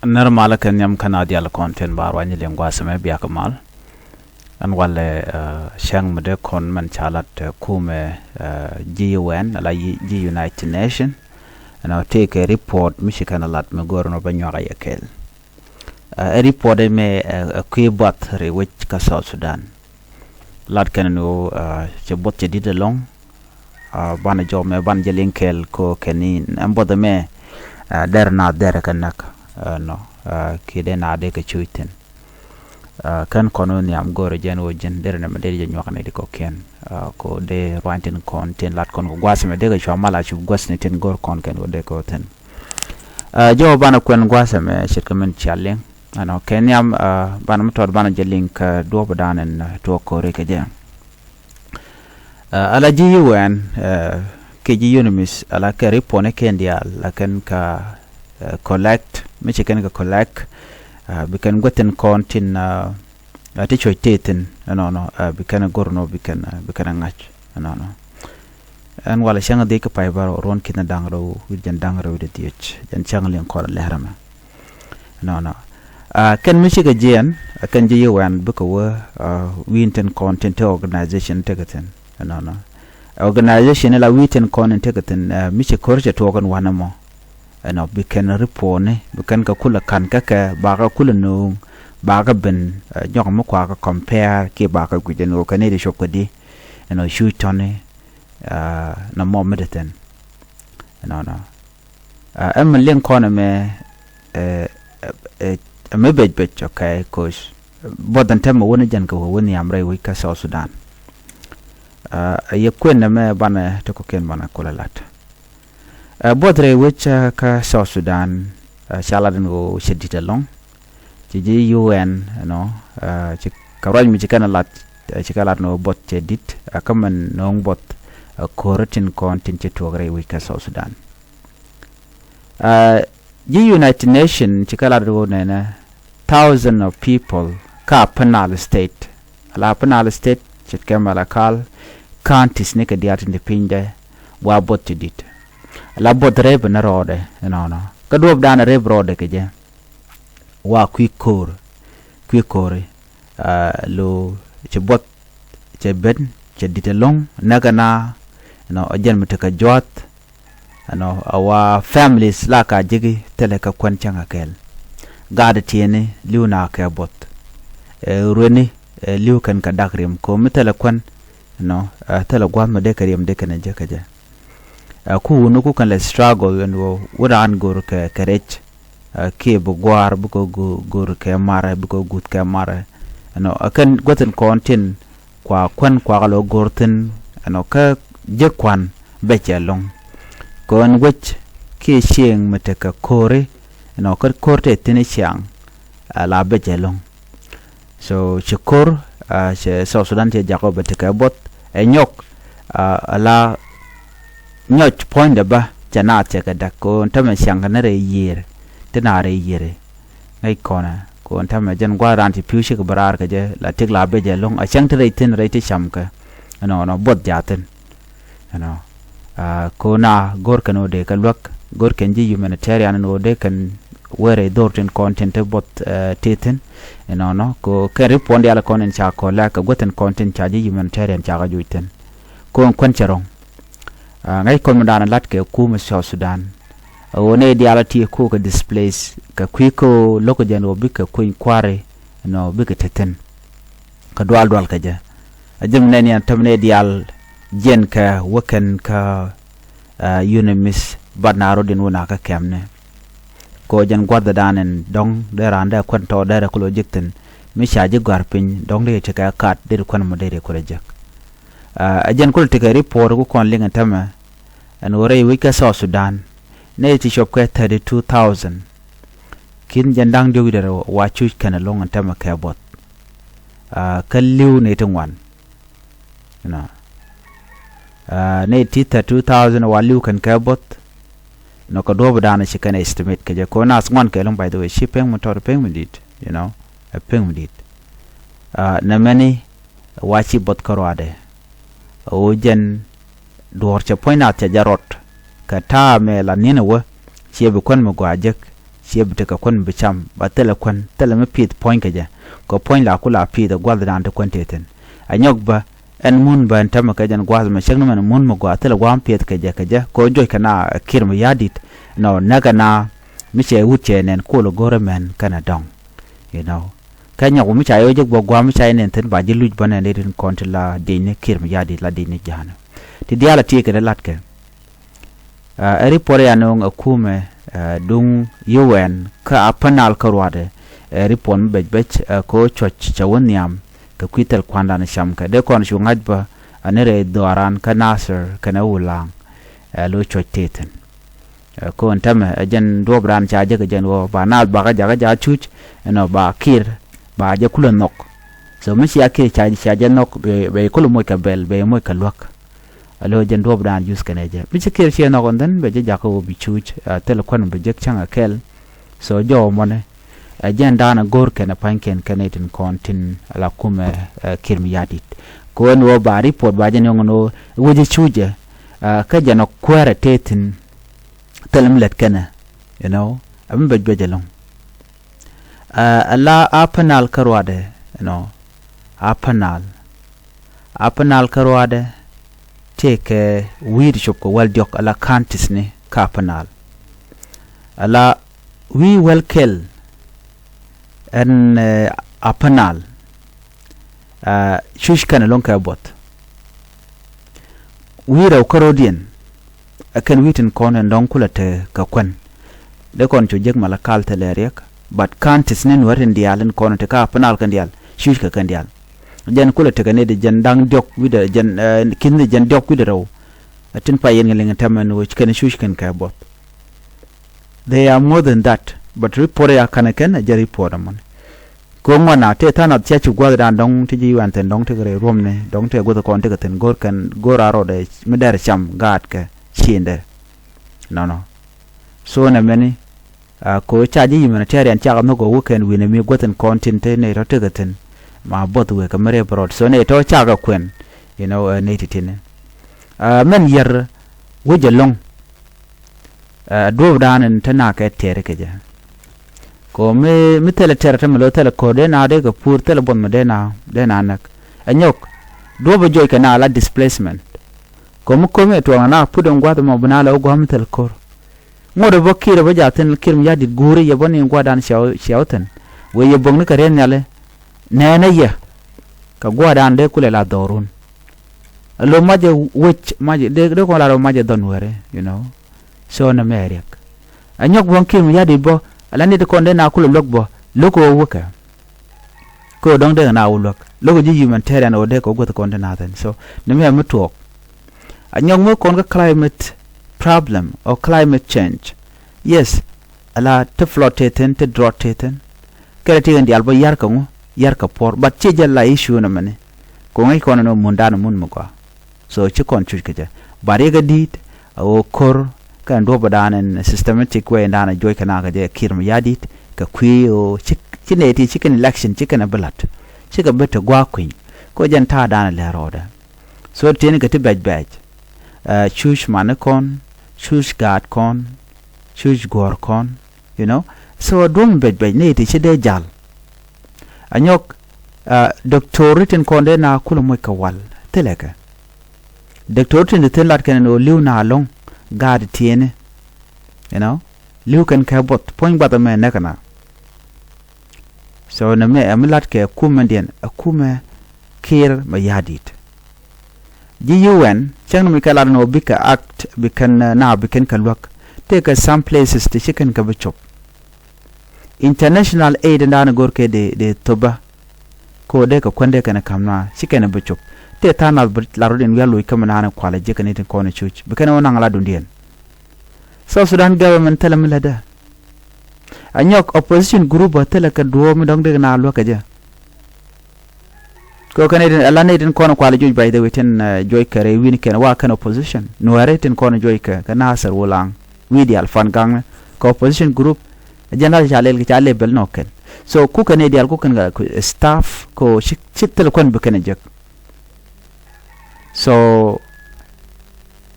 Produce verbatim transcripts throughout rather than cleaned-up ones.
Nɛr malä kɛ nhiam kä na dial kɔn tin ba ruany liŋ gua̱a̱th mɛ biak mal. Ɛn walɛ cäŋ mi dee kɔn mɛn ca lat kumɛ ji̱ U N ala ji̱ United Nation. Ɛn ɔ tëëkɛ report mi ci kɛn lat mi go̱r nɔ bä nyuak a yɛ kɛl. Ɛ report mɛ ɛ kui̱ buɔth rɛy wec kä South Sudan. Lat kɛn ni ɣöö cɛ buɔth cɛ di̱t ɛlɔ̱ŋ. Banɛ jɔw mɛ banɛ jɛ liŋ kɛɛl kɛ ɣöö kɛn ni ɛn buɔth ɛmɛ dɛr na dɛr kɛ näk nɔ kiɛ dee na dee kɛ cuc thi̱n. Kɛn kɔn ɣöö nhiam go̱o̱rɛ jɛn ɣöö ji̱n derɛ nɛmɛ dee jɛ nyuak ni di kɔ̱kiɛn. Kɛ ɣöö dee ruany tin kɔn tin lat kɔn kɛ gua̱a̱th ɛmɛ dee kɛ cua mal a cup gua̱a̱th ni tin go̱o̱r kɔn kɛn ɣöö dee kɛ ɣöö thi̱n. Jɔw banɛ kuɛn gua̱a̱th ɛmɛ ce̱tkɛ min cia liŋ. Ɛnɔ kɛ nhiam banɛ mi tɔt banɛ jɛ liŋ kɛ duɔ̱ɔ̱p dan ɛn tuɔɔk ko̱ri kɛ jɛ. Ala ji̱ U N kɛ ji̱ UNMISS ala kɛ ripɔni kɛn diaal la kɛn ka collect mi ci kɛn ka collect. Bi kɛn guäthin kɔn tin ti cuɔc tëë thi̱n ɛnɔnɔ bi kɛn go̱r nɔ bi kɛn bi kɛn ŋa̱c ɛnɔnɔ. Ɛn walɛ cäŋ dhiec kä pay bä ruɔ̱n ki̱n da̱ŋ rɛw wi̱c jɛn da̱ŋ rɛw wi̱c dhiec jɛn cäŋ liŋ kɔn lɛr ɛmɛ. Nɔnɔ kɛn mi cikɛ jiɛn kɛn ji̱ U N bikɛ wä wi̱i̱n tin kɔn tin te organization tekɛ thi̱n. Nɔnɔ organization la wi̱i̱ tin kɔn in tekɛ thi̱n mi ci ko̱r cɛ tuɔɔk in wanɛ mɔ. Ɛnɔ bi kɛn ripɔni bi kɛn kɛ kulɛ ka̱n kä kɛ bakä kulɛ no̱o̱ŋ bakä ben nyɔk mi kuakä compare kiɛ bakä guic ɛn ɣöö kɛ ni di cop kɛ di. Ɛnɔ cuc tɔni nɔmɔ mi di thi̱n. Nɔnɔ ɛmɛ liŋ kɔn ɛmɛ ɛmɛ bec bec okay, cause buɔth ɛn tɛmɛ wä ni jɛn kɛ wä wä nhiam rɛy wec kä South Sudan. Ɛ yɛ kuën ɛmɛ banɛ ti kɔ̱kiɛn banɛ kulɛ lat. Buɔth rɛy wec kä South Sudan ca lat ɛn ɣöö cɛ di̱t ɛlɔ̱ŋ. Ci ji̱ U N ɛnɔ ci kɛ ruac mi ci kɛn ɛ lat ci kɛ lat ɛn ɣöö buɔth cɛ di̱t kä mɛn nööŋ buɔth ko̱r tin kɔn tin ci tuɔɔk rɛy wec kä South Sudan. Ji̱ United Nation ci kɛ lat ɣöö nɛnɛ thousand of people kä Upper Nile State. Ala Upper Nile State ce̱tkɛ Malakal counties ni kɛ diaal tin te piny dɛ wa buɔth ti di̱t. Ala buɔth rep ni rɔɔdɛ ɛnɔnɔ kä duɔ̱ɔ̱p dan rep rɔɔdɛ kɛ jɛ. Wa kui̱ ko̱r kui̱ ko̱ri lo ci buɔth cɛ ben cɛ di̱t ɛlɔ̱ŋ näk ɛna. Ɛnɔ ɛ jɛn mi tekɛ juath. Ɛnɔ a wa families la ka ji̱ki thilɛ kɛ kuän cäŋ a kɛɛl. Gaat tieni li̱w na kɛ buɔth. Ɛ rueni ɛ li̱w kɛn kɛ dak riɛm ko̱mi thilɛ kuän. Ɛnɔ ɛ thilɛ gua̱th mi dee kɛ riɛm dee kɛn ɛ jek kɛ jɛ. Ɛ ku wuni ku kɛn lɛ struggle ɛn wä wä raan go̱r kɛ kɛ rɛc. Kiɛ bi gua̱a̱r bikɛ go̱o̱r kɛ marɛ bikɛ guth kɛ marɛ. Ɛnɔ ɛ kɛn guäthin kɔn tin kua kuän kuakä lɔ go̱o̱r thi̱n. Ɛnɔ kä jek kuan bɛ cɛ lo̱ŋ. Kɔn wec kiɛ cieŋ mi tekɛ ko̱ri. Ɛnɔ kä ko̱r tɛ thi̱n ciaŋ. Ala bɛ cɛ lo̱ŋ. So ci ko̱r cɛ South Sudan cɛ jakɔ bɛ tekɛ buɔth ɛ nyɔk. Ala nyɔc puɔ̱nydɛ bä cɛ naath cɛ kɛ däk kɛ ɣöö tämɛ ciaŋkɛ ni rɛy yiëër. Ti naath rɛy yiëër ŋäc kɔnɛ kɛ ɣöö tämɛ jɛn gua̱a̱th raan ci pi̱w cikɛ bä raar kɛ jɛ la tik la bɛ jɛ lo̱ŋ a cäŋ ti rɛy thi̱n rɛy ti camkɛ. Ɛnɔnɔ buɔth jaathin. Ɛnɔ kɛ ɣöö na go̱r kɛn ɣöö dee kɛ luäk go̱r kɛn ji̱ humanitarian ɛn ɣöö dee kɛn wee rɛy dho̱r tin kɔn tin ti buɔth ti thi̱n. Ɛnɔnɔ kɛ ɣöö kɛn ripɔn diaal kɔn in ca kɔlɛ kɛ guäthin kɔn tin ca ji̱ humanitarian ca kɛ juc thi̱n. Kɔn kuän cɛ rɔ̱ŋ. Ŋäc kɔn mi da̱a̱n lat kɛ kum South Sudan. Ɛ ɣöö nɛy diaal a ti ko̱o̱k kɛ displace kɛ kui̱ ko̱o̱k lo̱k jɛn ɣöö bikɛ kuny kua̱ri. Ɛnɔ bikɛ te thi̱n. Kä dual dual kɛ jɛ a jɛn mi nɛn yɛn täm nɛy diaal jiɛn kɛ wä kɛn kä UNMISS bat na rot in wä na kä kɛmni. Kɛ ɣöö jɛn gua̱thdan in dɔ̱ŋ dee raan dee kuän tɔɔt dee rɛ kulɛ jek thi̱n mi ca ji̱ gɔ̱a̱r piny dɔ̱ŋ dee tekɛ kat dee kuän mɔ dee rɛ kulɛ jek. Ɛ jɛn kulɛ tekɛ report ku kɔn liŋ in tämɛ ɛn ɣöö rɛy wec kä South Sudan nɛy ti cop kɛ thirty two thousand. Ki̱n jɛn da̱ŋ diɔ̱k wi̱cdɛ rɛw wa cuc kɛn ɛlɔ̱ŋ in tämɛ kɛ buɔth. Kä li̱w nɛy ti ŋuan. Nɛy ti thirty two thousand wa li̱w kɛn kɛ buɔth. Nɔ kɛ duɔ̱ɔ̱p dan ci kɛn estimate kɛ jɛ kɛ ɣöö naath ŋuan kɛ ɛlɔ̱ŋ by the way ci pek mi tɔt pek mi di̱i̱t you know. Ɛ pek mi di̱i̱t. Nɛmɛni wa ci buɔth kä ruaadɛ. Ɛ ɣöö jɛn duɔ̱ɔ̱r cɛ puɔ̱ny naath cɛ jɛ rɔt kɛ ta̱a̱ mɛ la ni̱n ɛ wä. Ciɛ bi kuän mi gɔaa jek. ciɛ bi tekɛ kuän bi cam ba thilɛ kuän, thilɛ mi pi̱th puɔ̱ny kɛ jɛ. Kɛ puɔ̱ny la ku la pi̱th ɛ gua̱thdan ti kuän tëë thi̱n. Ɛ nyɔk bä ɛn mun bä ɛn tämɛ kɛ jɛn gua̱th mɛ cäŋ ni mɛn mun mi gua̱a̱th thilɛ gua̱a̱m pi̱th kɛ jɛ kɛ jɛ kɛ ɣöö juɔc kɛ na Kiir Mayardit. Nɔ näk kɛ na mi cɛ wut cɛ nɛn kuɔl ɛ go̱rɛ mɛn kɛnɛ dɔ̱ŋ. You know, kɛ nyɔk mi ca yɛ wä jek bä gua̱a̱m mi ca yɛ nɛn thi̱n ba ji̱ luc bä nɛn dee tin kɔn ti la diecni Kiir Mayardit la diecni ja̱a̱nä. Ti diaal a tiee kɛ dee latkɛ. Ɛ ripot ya nööŋ ɛ kumɛ duŋ U N kä Upper Nile kä ruaadɛ. Ɛ ripot mi bec bec ɛ kɛ ɣöö cuɔ̱c cɛ wä nhiam kɛ kui̱ thil kuandan cam kɛ dee kɔn cu ŋa̱c bä ɛ ni rɛy dhɔaaran kä Nasir kɛnɛ Ulaŋ. Ɛ lo̱c cuɔ̱c tëë thi̱n. Ɛ kɔn tämɛ ɛ jɛn duɔ̱ɔ̱pdan ca jek ɛ jɛn ɣöö ba naath bakä jakä jakä cuc ɛnɔ ba Kiir ba jɛ kulɛ nhɔk. So mi cia Kiir ca ca jɛ nhɔk bɛ bɛ kulɛ moc kɛ bɛl bɛ moc kɛ luäk. A lo̱ jɛn duɔ̱ɔ̱pdan yuth kɛnɛ jɛ mi ci Kiir ciɛ nhɔk ɛn dhän bɛ jɛ jakä ɣöö bi cuc ɛ thil kuän bi jek cäŋ ɛ kɛl. So jɔw mɔnɛ ɛ jɛn da̱a̱n ɛ go̱r kɛnɛ pa̱nykiɛn kɛnɛ tin kɔn tin ala kumɛ ɛ Kiir Mayardit. Kɛ ɣöö ni ɣöö ba ripot ba jɛ ni ɣöö ni ɣöö wecɛ cucɛ ɛ kä jɛn ɔ kuäärɛ tëë thi̱n. Thil mi lät kɛnɛ, you know, ɛ mi bɛc bɛc ɛlɔ̱ŋ. Ɛ ala Upper Nile kä ruaadɛ, you know, Upper Nile. Upper Nile kä ruaadɛ tëëkɛ wi̱i̱ ti cop kɛ wäl diɔ̱k ala counties ni kä Upper Nile. Ala wi̱i̱ wäl kɛl ɛn ɛ Upper Nile. Ɛ cuc kɛn ɛlɔ̱ŋ kɛ buɔth. Wi̱i̱ rɛw kä ro̱diɛn ɛ kɛn wi̱i̱ tin kɔn ɛn dɔ̱ŋ kulɛ te kɛ kuän. Dee kɔn cu jek Malakal thilɛ riɛk, but counties ni Nuäär tin diaal in kɔn te kä Upper Nile kɛn diaal cuc kɛ kɛn diaal. Jɛn kulɛ tekɛ ni di jɛn da̱ŋ diɔ̱k wi̱cdɛ jɛn ɛ ki̱n di jɛn diɔ̱k wi̱cdɛ rɛw. Ɛ tin pay yɛn kɛ liŋ tɛmɛ ni wec kɛn cuc kɛn kɛ buɔth. They are more than that, but report ya kanɛ kɛn ɛ jɛ report ɛmɔni. Kɛ ŋuan a tëë tha̱a̱ŋ nath cia ci gua̱thdan dɔ̱ŋ ti ji̱ yuan thi̱n dɔ̱ŋ ti kɛ rɛy ruɔ̱mni dɔ̱ŋ ti kɛ guäth kɔn ti kɛ thi̱n go̱r kɛn go̱r a rɔɔdɛ mi dɛr cam gaatkɛ ciëndɛ. Nɔnɔ. So nɛ mɛni a kɛ ɣöö ca ji̱ humanitarian cakɛ nhök ɣöö wä kɛn wi̱nɛ mi guäth in kɔn tin te nɛy tɔ̱ ti kɛ thi̱n. Ma buɔth wëë kɛ mi rɛp rɔɔd so nɛy tɔ̱ cakɛ kuɛn. You know, ɛ nɛy ti tin. Ɛ mɛn yɛr wec ɛlɔ̱ŋ. Ɛ duɔ̱ɔ̱pdan in te nak kɛ tɛɛri kɛ jɛ. Kɛ mi mi thilɛ tɛɛrɛ te mi lo̱ thilɛ ko̱r dee na dee kɛ puur thilɛ buɔth mi dee na dee na näk. Ɛ nyɔk duɔ̱ɔ̱p ɛ juɔc kɛ na la displacement. Kɛ mi ko̱mi ɛ tuɔɔk na na put in gua̱th ɛmɔ bi na lɛ wä gua̱a̱m mi thilɛ ko̱r. Ŋot ɛ bä Kiir ɛ bä jaathin Kiir Mayardit guuri yɛ bä ni gua̱dan ciaw ciaw thi̱n. Wëë yɛ bo̱kni kɛ riɛn nhiali. Nɛɛnɛ yɛ kɛ gua̱dan dee kulɛ la dhɔrun. Ɛ lo̱ macɛ wec macɛ dee dee kɔn la rɔ macɛ dhɔn wɛrɛ, you know. So nɛ mɛ riɛk. Ɛ nyɔk buɔ̱ŋ Kiir Mayardit bä ala nit kɔn dee na kulɛ luäk bä lo̱k kɛ wä wekɛ. Kɛ ɣöö dɔ̱ŋ dee kɛ na wä luäk lo̱k kɛ ji̱ humanitarian ɣöö dee kɛ wä guäth kɔn dee na thi̱n. So nɛ mɛ mi tuɔɔk. Ɛ nyɔk mi kɔn kä climate problem or climate change. Yes. Ala ti flood tëë thi̱n ti drought tëë thi̱n. Kɛlɛ ti kɛn diaal bä yar kɛ ŋu yar kɛ puɔ̱r but ciɛ jɛ la issue nɛ mɛni. Kɛ ŋäc kɔn ni mundan mun mi gɔaa. So ci kɔn cuc kɛ jɛ. But yɛ kɛ di̱i̱t a ɣöö ko̱r kɛn duɔ̱pdan in systematic way in dan a juɔc kɛ na kɛ jɛ Kiir Mayardit kɛ kui̱ ɣöö ci ci nɛy ti ci kɛn election ci kɛn a bi la̱t. Cikɛ bi te gua̱a̱k kui̱ny kɛ ɣöö jɛn ta̱a̱ dan a lɛ rɔɔdɛ. So tieni kɛ ti bɛc bɛc. Ɛ cuc mani kɔn cuc gaat kɔn cuc guɔ̱ɔ̱r kɔn. You know, so duɔ̱ŋ bɛc bɛc ni ti ci dee jal. A nyɔk ɛ doktor tin kɔn dee na kulɛ moc kɛ wal thilɛ kɛ. Doktor tin ti thin lat kɛn ni ɣöö li̱w na lo̱ŋ gaat tieni. You know, li̱w kɛn kɛ buɔth puɔ̱ny buath ɛmɛ nɛk kɛ na. So nɛ mɛ ɛ mi lat kɛ kumɛ diɛn ɛ kumɛ Kiir Mayardit. Ji̱ U N cäŋ ni mi kɛ lat ni ɣöö bikɛ act bikɛn na bikɛn kɛ luäk. Tëëkɛ some places ti ci kɛn kɛ bi cop. International aid in da̱a̱n go̱r kɛ dee dee thopä. Kɛ ɣöö dee kɛ kuändɛ kɛn ka̱m na ci kɛn bi cop. Tëë tha̱a̱ŋ nath bi lar rot in wi̱i̱ a loc kä mi naan kualɛ ji̱ kɛn i̱ tin kɔn i̱ cuc bikɛn ɣöö naŋ la duŋdiɛn. South Sudan government thilɛ mi lätdä. A nyɔk opposition group a thilɛ kɛ duɔ̱ɔ̱p mi dɔ̱ŋ dee kɛ na luäk kɛ jɛ. Kɛ kɛn itin ala ni itin kɔn kual juc by the way tin juɔc kɛ rɛy wi̱n kɛn wa kɛn opposition nuɛɛri tin kɔn juɔc kɛ kɛ Nasir Wulaŋ wi̱i̱ diaal Fan Gaŋni kɛ opposition group. Jɛn la ca lɛl kɛ ca lɛl bɛl nɔ kɛn so ku kɛn idial ku kɛn kɛ staff kɛ ci ci thil kuɛn bi kɛn jek. So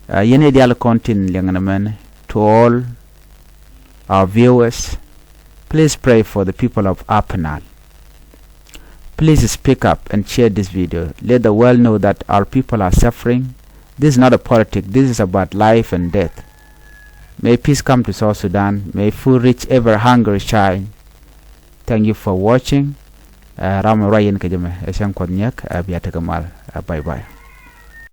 yɛn idial kɔn tin liɛŋ ni mɛn to all our viewers. Please pray for the people of Upper Nile. Please speak up and share this video. Let the world know that our people are suffering. This is not a politic. This is about life and death. May peace come to South Sudan. May food reach every hungry child. Thank you for watching. Ram ruac yɛn kɛ jɛ mɛ, ɛ cäŋ Kuɔth nyɛk, ɛ bia tekɛ mal. Bye bye.